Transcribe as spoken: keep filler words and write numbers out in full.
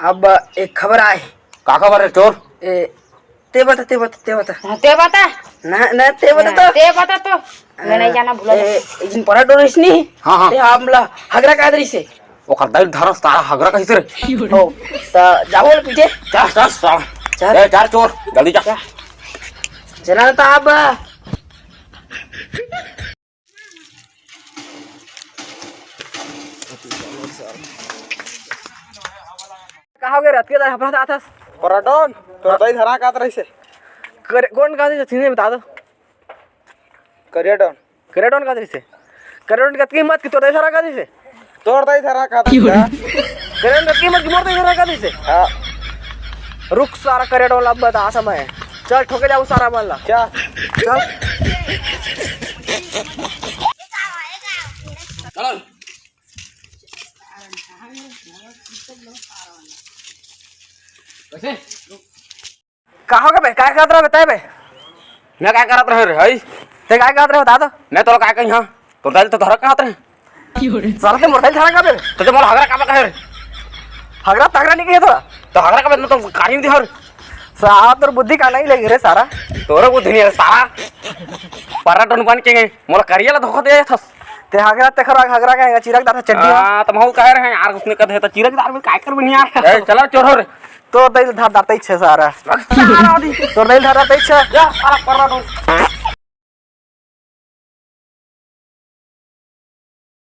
अब एक खबर आए। का खबर हे चोर? ए, ते बता, ते बता, ते बता। हाँ, ते बता। ना, ना, ते बता हाँ, तो। ते बता तो। मैं नहीं जाना, भुला ए, जा। एक दिन परा डोरिस नहीं? हाँ, हाँ। ते हमला हगरा का दरी से। ओकर दई धरस तारा हगरा कहिसे रे? हो, त जाबो ले पीटे। चल, चल, चल। चल। ए, चल चोर, जल्दी चल। चल। चला त अब। का हो गे? रतिया दाई हफरत आथस। पराडोन, तोर दाई धरा कात रहिसे। करे, कोन कात रहिसे? सीने बता दो। करिया डोन। करिया डोन कात रहिसे? करिया डोन कतकी हिम्मत कि तोर दाई धरा कात रहिसे? तोर दाई धरा कात रहिसे। करिया डोन कतकी हिम्मत कि मोर दाई धरा कात रहिसे? हाँ। रुक सारा करिया डोन, अब बता समय। चल ठोके जाबो सारा मन ला। चल। चल। चल। का हो गे बे? काय करत रहे बे तैं बे? मैं काय करत रहे रे, हई? तैं काय करत रहे बता तो? मैं तोला काय कही, हाँ? तोर दाई ल तो धरा कहत रहे। सारा तैं मोर दाई ल धरा कहे बे? तो मोला हगरा काबर कहे रे? हगरा तगरा नहीं कहे तोला? तो हगरा काबर, मैं तो गारी में दिहर। सारा तोर बुद्धि का नहीं लगे रे सारा। तोर बुद्धि नहीं हे सारा। पराडोन बन के गए। मोला करिया ला धोखा दे थस। तैं हगरा, तैं खरा हगरा का चिरक दार चड्डी में। हाँ, त महू कहे रहे यार, उसने कहे त चिरक दार में काय कर बनिया। ए, चला चोर हो रे। तोर दाई ल धर दार तैं छे सारा। सारा दी। तोर दाई ल धर दार तैं छे। जा, सारा पराडोन।